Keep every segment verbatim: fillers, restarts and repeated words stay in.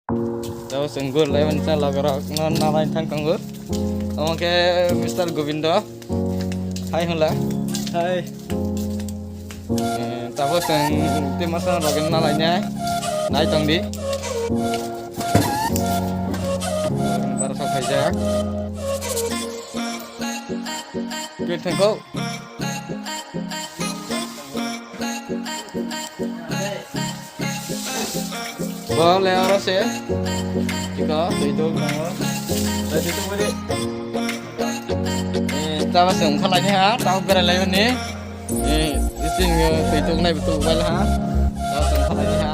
Tabo chwng gor lai mani ta logorok no nalai thang tongo. Omo khe Mister Gobindo. Hai hwnla. Hai. Eh, tabo chwng tei masa rok nalai nai. Nai tong di. Barsa khaijak. Kir thangkho. Bo le oro se. Tiko, twi tuk tongo. Twi tuk bodi. Eh, tabo se wngkha laini ha, tabo berai lai mani. Eh, isin yo twi tuk nai tuk bai ha. Tabo se wngkha laini ha.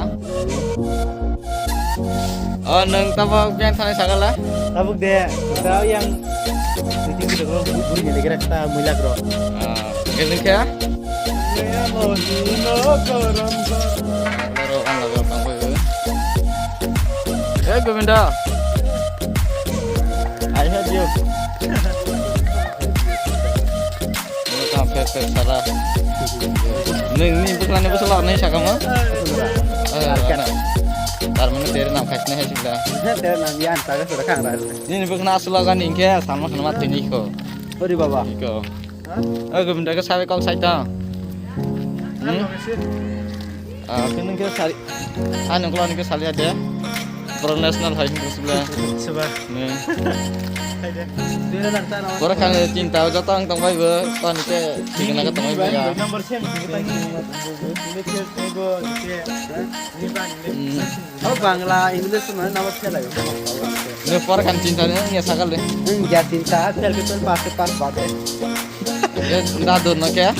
Oh, nwng tabo biang thani sagala? Tabuk de, tabo yang twi tuk tok buri ni legra ta muilak ro. Ah, khe nwng khe? Aro ang laga tangbai bo. Hey, Govinda. I heard you. Nwng tamo pher pher sala. Nwng ni bwkhlani bwswk lak nai sakamo? Eh, ano. Tar mane tere nam khaisna hai sibla. Tere nam yan saga sura khang ra. Nini bwkhna aswk lak ani hinkhe salma khna ma thwini kho. Ori baba. Iko. O Govinda khe sabai kok sai ta. Hmm? Ah, khe nwng khe sari. Ah, nwng khe sali ade. Pro national hai nwng sibla. Siba. Ne. Hai de. Dui hajar ta. Boro kang chinta joto ang tong bai bo. Kon ke thik na ka tong bai ya. Number same. Hmm. Oh, Bangla, English mana nama sila. Nung por kan chinta ni nung ya sakal de. Nung ya chinta, self pass pass bate. Ya, nda dur no kya?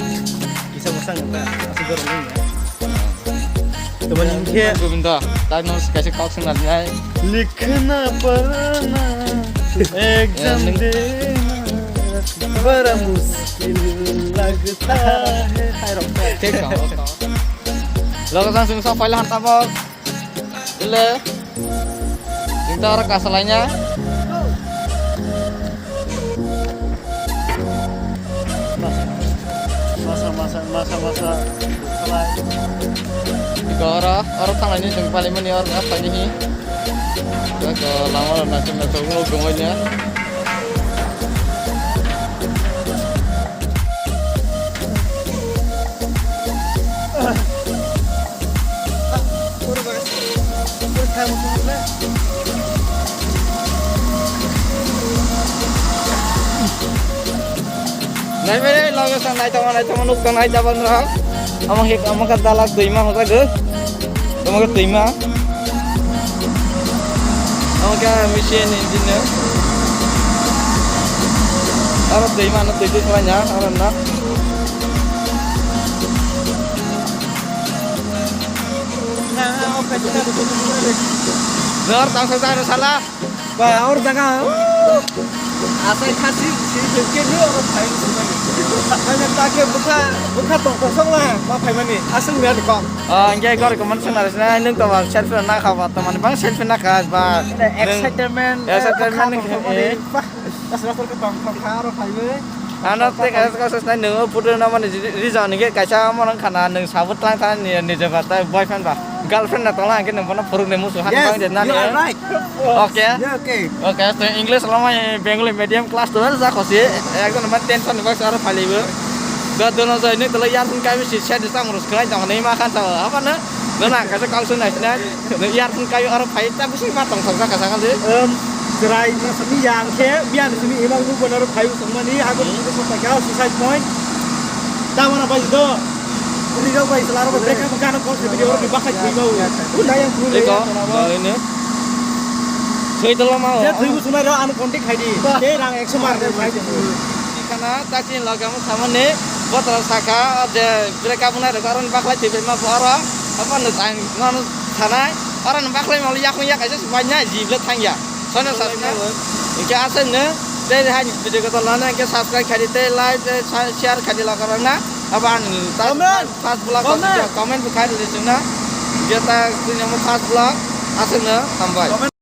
Kisa musang nta, asal dur nung ya. Teman nung kya? Govinda, tadi nung sekali kau sengal ni. Likhna padhna, exam dena, bada mushkil lagta hai. Hai rok. Thik hai. Logo sang sung sa paila han tabok. Ile. Inta ora kasalaina. Masa, masa, masa, masa. Iko oro, oro thanglaini chwng palimani oro thanglaini hi. Iko lama rok naising naising nuk dungoi nya. Naibai loge sa naitama naitama nuk tong nai jabal rok. Amo hik amo ka dalak duima hojago. Tamo ka duima. Amo ka machine engine no. Aro duima no tui tui khlai nya aro na. Nor tang sa sa sala. Ba, or jaga. Asai khasi, si, si, ke ni or phai. Ana ta ke bukha, bukha tong kosong la, ma phai mani. Asung ni ko. Ah, engke gor ko man sung na sina, nung to ba selfie na kha ba, to man bang selfie na kha ba. Excitement, excitement ni. Asra sor ko tong kha ro phai we. Ano te kaisa kaisa sinai nung photo na mani reason ni kaisa mo nang khana nung sabut tang tang ni ni jaba ta boyfriend ba girlfriend na tola ke nung bono phuruk ni musu han bang de na ni. Okay. Okay, so English lama Bengali medium class to ja khosi ekdom man tension ni bak aro phali bo. Ga dono jai ni tola yar sun kai si shed sam rus kai tang ni ma khan ta apa na. Nana kaisa kau sun nai sinai. Nung earphone kayo aro phai ta bisi ma tong thok jaka sakal de. Em, chwrai ni simi yang khe, miyan simi imang bu bono aro phai usung mani, ago suicide point. Ta mana bai do. Ri rok bai sala ro bai. Break up gana kol se video ro bakhai thwi mau. U dayang bu le. Eko, bang ini. Thwi tolo mau. Je thwi usung ro ano contact khai di. Te rang ekso mar de khai di. Kana ta chin loge mo samani. Botol saka je break up nai ro aro bakhai thwi ma bo aro. Apa no time no sanai. Aro no bakhai mau yakung yak aja sebanyak jibla thangya. Sono sasna. Engke asal ne. Te hai video ko tolana engke subscribe khai di te like te share khai di loge rok na. Aban ta first vlog comment bo khai di sung na. Engke ta tini mo first vlog asal ne hambai.